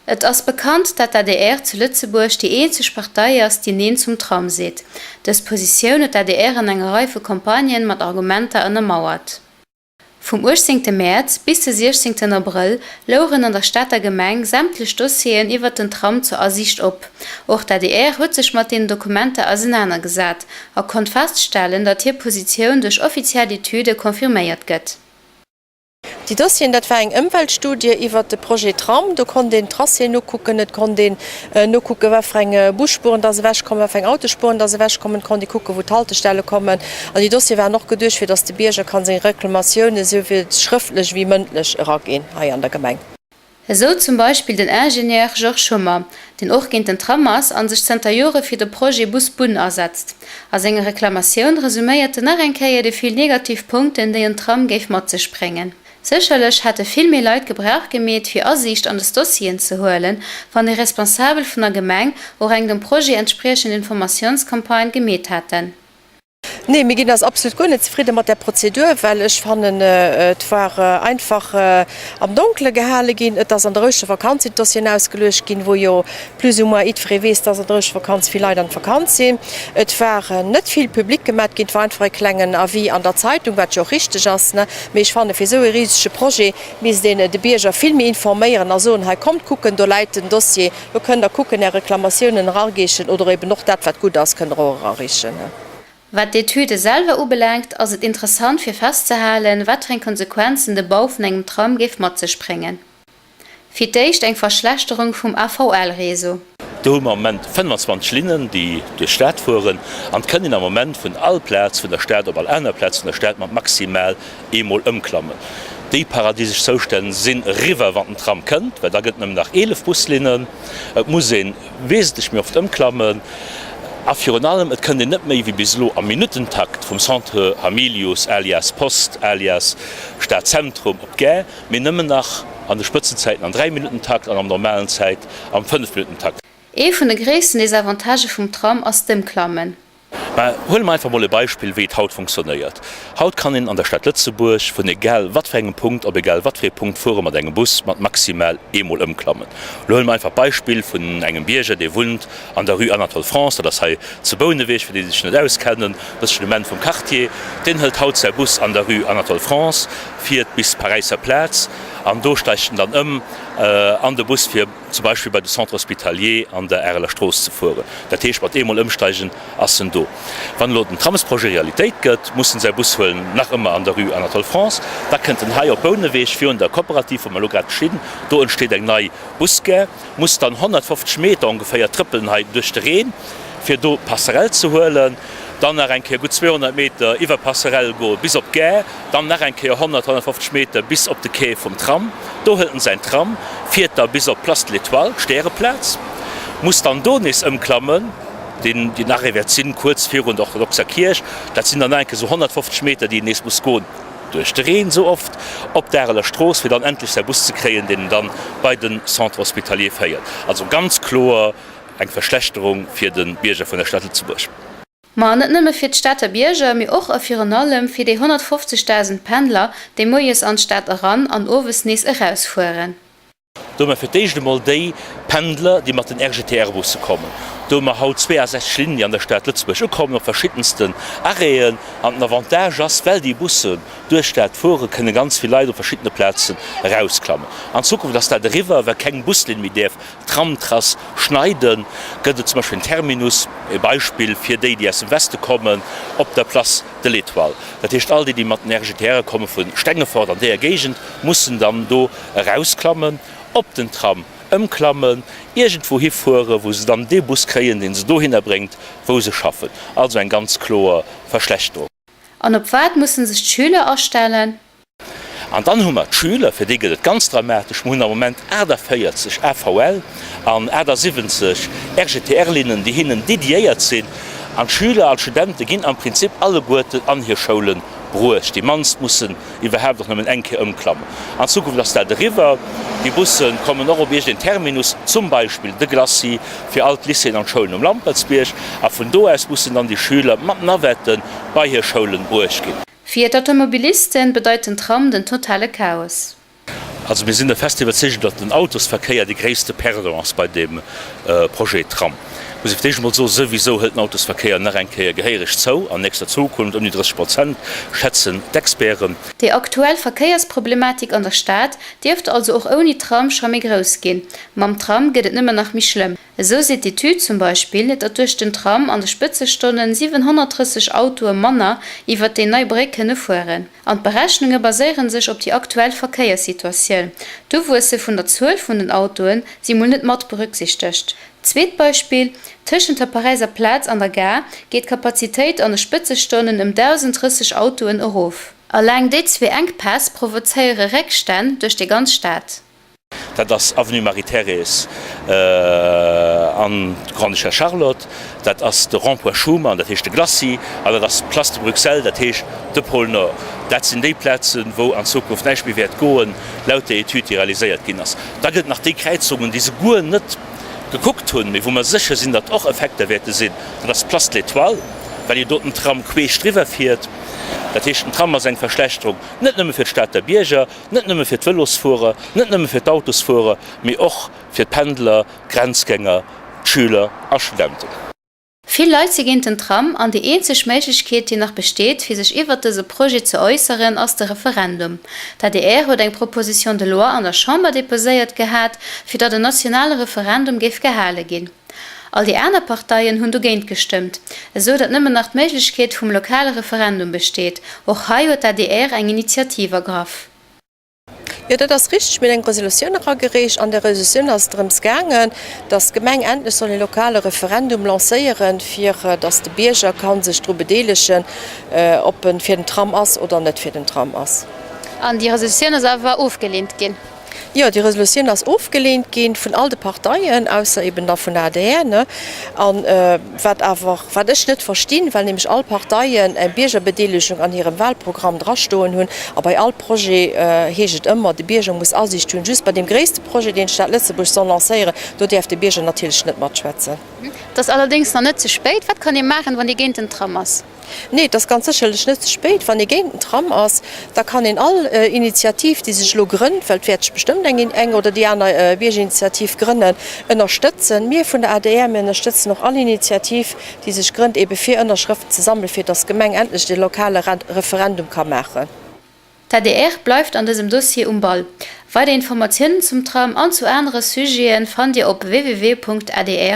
Et ass bekannt, dat d'ADR zu Lëtzebuerg déi eenzeg Partei ass, déi Neen zum Tram seet. Dës Positioun huet d'ADR an enger Rei vu Campagnen mat Argumenter ënnermauert. Vum 18 Mäerz bis de 16 Abrëll louchen an der Stater Gemeng sämtlech Dossieren iwwert den Tram zur Asiicht op. Och d'ADR huet sech mat deenen Dokumenter ausenanergesat a konnt feststellen, datt hir Positioun duerch offiziell Etüde confirméiert gëtt. Déi Dossieren, dat war eng Ëmweltstudie iwwert de Projet Tram. Do konnt een d'Tracéen nokucken, et konnt een nokucken, wat fir eng Busspuren dass ewechkommen, wat fir eng Autosspuren dass ewechkommen, et konnt ee kucken, wou d'Haltestelle kommen. An déi Dossiere waren och geduecht, fir dass de Bierger kann seng Reklamatiounen esouwuel schrëftlech ewéi mëndlech eraginn hei an der Gemeng. Esou zum Beispill den Ingenieur Georges Schummer, deen och géint den Tram ass a sech zënter Jore fir de Projet Bus-Bunn asetzt. A senger Reklamatioun resuméiert en nach eng Kéier déi vill negativ Punkten, déi en Tram géif mat sech bréngen. Sécherlech hätte vill méi Leit Gebrauch gemeet, fir Asiicht an des Dossieren ze huelen, wann déi Responsabel vun der Gemeng och eng dem Projet entspriechend Informatiounscampagne gemeet hätten. Nee, mir ginn eis absolut guer net zefridde mat där Prozedur, well ech fannen, et war einfach am Donkele gehale ginn. Et ass an der Ouschtervakanz sinn d'Dossieren ausgeluecht ginn, wou jo plus ou moins jiddweree weess, dass an der Ouschtervakanz vill Leit an d'Vakanz sinn. Et war net vill public gemat ginn, et war einfach e klengen Avis an der Zeitung, wat jo och richteg ass, ne. Mee ech fanne fir esou e risege Projet misst een de Bierger vill méi informéieren a soen, hei kommt kucken, do läit den Dossier, do kënnt Der kucken, Är Reklamatiounen erareechen oder eben och dat wat gutt ass, kënnt Der och erareechen. Wat d'Etüde selwer ubelaangt, ass et interessant fir festzehalen, wat fir eng Konsequenzen de Bau vun engem Tram géif mat sech bréngen. Fir d'éischt eng Verschlechterung vum AVL-Réseau. Do hu mer am Moment 25 Linnen, déi duerch d'Stad fueren, an et kënnt een am Moment vun all Plaz vun der Stad op all aner Plaz vun der Stad mat maximal eemol ëmklammen. Déi paradisesch Zoustänn sinn eriwwer, wann den Tram kënnt, well da gëtt et nëmmen nach 11 Buslinnen. Et muss ee wesentlech méi oft ëmklammen a virun allem, et kënnt een net méi wéi bis elo am Minuttentakt vum Centre Hamilius alias Post alias Stadzentrum op d'Gare, mee nëmmen nach an de Spëtzenzäiten am Dräi-Minutten-Takt an am normalen Zäit am Fënnef-Minutten-Takt. Ee vun de gréissten Desavantagë vum Tram ass d'Ëmklammen. Mä huele mer einfach mol e Beispill, wéi et haut funktionéiert. Haut kann een an der Stad Lëtzebuerg vun egal wat fir engem Punkt op egal wat fir ee Punkt fuere mat engem Bus mat maximal eemol ëmklammen. Elo huele mer einfach d'Beispill vun engem Bierger, dee wunnt an der Rue Anatole France, dat ass hei zu Bouneweg, fir déi, déi sech net auskennen, e bësschen um Enn vum Quartier. Deen hëlt haut säi Bus an der Rue Anatole France, fiert bis Paräisser Plaz an do steigt en dann ëm an de Bus fir, zum Beispill bei de Centre hospitalier an der Areler Strooss ze fueren. Dat heescht, mat eemol ëmsteigen ass en do. Wann elo den Tramsprojet Realitéit gëtt, muss en säi Bus huelen, nach ëmmer an der Rue Anatole France. Da kënnt en hei op Bouneweg virun der Cooperative, wou mer elo grad stinn. Do entsteet eng nei Busgare, muss dann 150 Meter ongeféier trëppelen hei duerch de Reen, fir do d'Passerelle ze huelen. Dann nach eng Kéier gutt 200 Meter iwwer d'Passerelle goe bis op d'Gare. Dann nach eng Kéier 100, 150 Meter bis op de Quai vum Tram. Do hëlt en säin Tram, fiert da bis op d'Place de l'Étoile, d'Stäreplaz, muss dann do nees ëmklammen, deen deen Arrêt wäert sinn kuerz virun der orthodoxer Kierch. Dat sinn dann nach eng Kéier esou 150 Meter, déi en nees muss goen, duerch de Reen esou oft, op d'Areler Strooss, fir dann endlech säi Bus ze kréien, deen en dann bei de Centre hospitalier féiert. Also ganz kloer eng Verschlechterung fir de Bierger vun der Stad Lëtzebuerg. Ma net nëmme fir d'Stater Bierger, mee och a virun allem fir déi 150.000 Pendler, déi moies an d'Stad eran an owes nees erausfueren. Do hu mer fir d'éischt emol déi Pendler, déi mat den RGTR-Busse kommen. Do hu mer haut 62 Linnen, déi an der Stad Lëtzebuerg ukommen, op verschiddensten Arrêten. An den Avantage ass, well déi Bussen duerch d'Stad fueren, kënne ganz vill Leit op verschiddene Plazen erausklammen. An Zukunft ass dat eriwwer, well keng Buslinn méi däerf Tramtrass schneiden, gëtt et zum Beispill en Terminus, e Beispill fir déi, déi aus dem Weste kommen, op der Place de l'Étoile. Dat heescht, all déi, déi mat den RGTRe komme vu Stengefort an deeër Géigend, mussen dann do erausklammen, op den Tram ëmklammen, iergendwou hifuere wou se dann dee Bus kréien, dee se dohinner bréngt, wou se schaffen. Also eng ganz kloer Verschlechterung. An op wat musse sech d'Schüler astellen? An dann hu mer d'Schüler, fir déi gëtt et ganz dramatesch. Mer hunn am Moment 48 AVL an 78 RGTR-Linnen, déi hinnen dédiéiert sinn. An d'Schüler an d'Studente ginn am Prinzip alleguerten an hir Schoule bruecht. Déi mannst mussen iwwerhaapt och nëmmen eng Kéier ëmklammen. An Zukunft ass dat eriwwer. Déi Busse kommen och op iergendeen Terminus, zum Beispill de Glacis, fir all d'Lycéeën an d'Schoulen um Lampertsbierg. A vun do aus mussen dann déi Schüler mat Navetten bei hir Schoulen bruecht ginn. Fir d'Automobilisten bedeit den Tram den totale Chaos. Also mir sinn der fester Iwwerzeegung, datt den Autosverkéier dee gréisste Perdant ass bei deem Projet Tram. Muss ee fir d'éischt emol soen, souwisou hëlt den Autosverkéier nach eng Kéier gehéiereg zou an nächster Zukunft, ëm déi 30 Prozent, schätzen d'Experten. Déi aktuell Verkéiersproblematik an der Stad dierft also och ouni Tram scho méi grouss ginn. Mam Tram gëtt et nëmmen nach méi schlëmm. Esou seet d'Etüd zum Beispill, datt duerch den Tram an de Spëtzestonnen 730 Autoe manner iwwert déi nei Bréck kënne fueren. An d'Berechnunge baséiere sech op déi aktuell Verkéierssituatioun. D'Uwuesse vun der Zuel vun den Autoe si mol net mat berücksichtegt. Zweet Beispill, Tëschent der Paräiser Plaz an der Gare geet d'Kapazitéit an de Spëtzestonnen ëm 1.030 Autoen erof. Alleng déi zwee Enkpäss provozéiere Réckstänn duerch déi ganz Stad. Dat ass Avenue Marie-Thérèse an d'Grande-Duchesse Charlotte, dat ass de Rond-point Schuman, dat heescht de Glacis, an dat ass d'Place de Bruxelles, dat heescht de Pôle Nord. Dat sinn déi Plazen, wou an Zukunft näischt méi wäert goen, laut der Etüd, déi realiséiert ginn ass. Da gëtt et nach déi Kräizungen, déi se guer net gekuckt hunn, mee wou mer sécher sinn, datt och Effekter wäerte sinn, dat ass d'Place de l'Étoile, well jo do den Tram queesch driwwer fiert. Dat heescht, den Tram ass eng Verschlechterung net nëmme fir d'Stater Bierger, net nëmme fir d'Vëlosfuerer, net nëmme fir d'Autosfuerer, mee och fir d'Pendler, d'Grenzgänger, d'Schüler a Studenten. Vill Leit si géint den Tram an déi eenzeg Méiglechkeet, déi nach besteet, fir sech iwwert dëse Projet ze äusseren, ass de Referendum. D'adr huet eng Proposition de loi an der Chamber deposéiert gehat, fir datt en nationale Referendum géif gehale ginn. All déi aner Parteien hunn dogéint gestëmmt, esou datt nëmmen nach d'Méiglechkeet vum lokale Referendum besteet. Och hei huet d'adr eng Initiativ ergraff. Jo, dat ass richteg. Mir hunn eng Resolutioun eragereecht. An där Resolutioun ass et drëms gaangen, datt d'Gemeng endlech soll e lokale Referendum lancéieren, fir datt de Bierger ka sech dru bedeelegen, ob e fir den Tram ass oder net fir den Tram ass. An déi Resolutioun ass awer ofgeleent ginn. Jo, déi Resolutioun ass ofgeleent gi vun all de Parteien, ausser eben da vun der adr. Ne? An wat awer, wat ech net verstinn, well nämlech all Parteien eng Biergerbedeelegung an hirem Wahlprogramm drastoen hunn, a bei all Projet heescht et ëmmer, de Bierger muss Asiicht hunn, just bei deem gréisste Projet, deen d'Stad Lëtzebuerg soll lancéieren, do däerf de Bierger natierlech net matschwätzen. Et ass allerdéngs nach net ze spéit. Wat kann ee maachen, wann ee géint den Tram ass? Nee, et ass ganz sécherlech net ze spéit. Wann ee géint den Tram ass, da kann een all Initiativ, déi sech elo grënnt, well et wäert sech bestëmmt eng eng oder déi aner Biergerinitiativ grënnen, ënnerstëtzen. Mir vun der adr, mir ënnerstëtzen och all Initiativ, déi sech grënnt, eebe fir Ënnerschrëften ze sammelen, fir datt d'Gemeng endlech de lokale Referendum ka maachen. D'adr bleift an dësem Dossier um Ball. Weider Informatiounen zum Tram an zu anere Sujeten fannt Dir op www.adr.lu.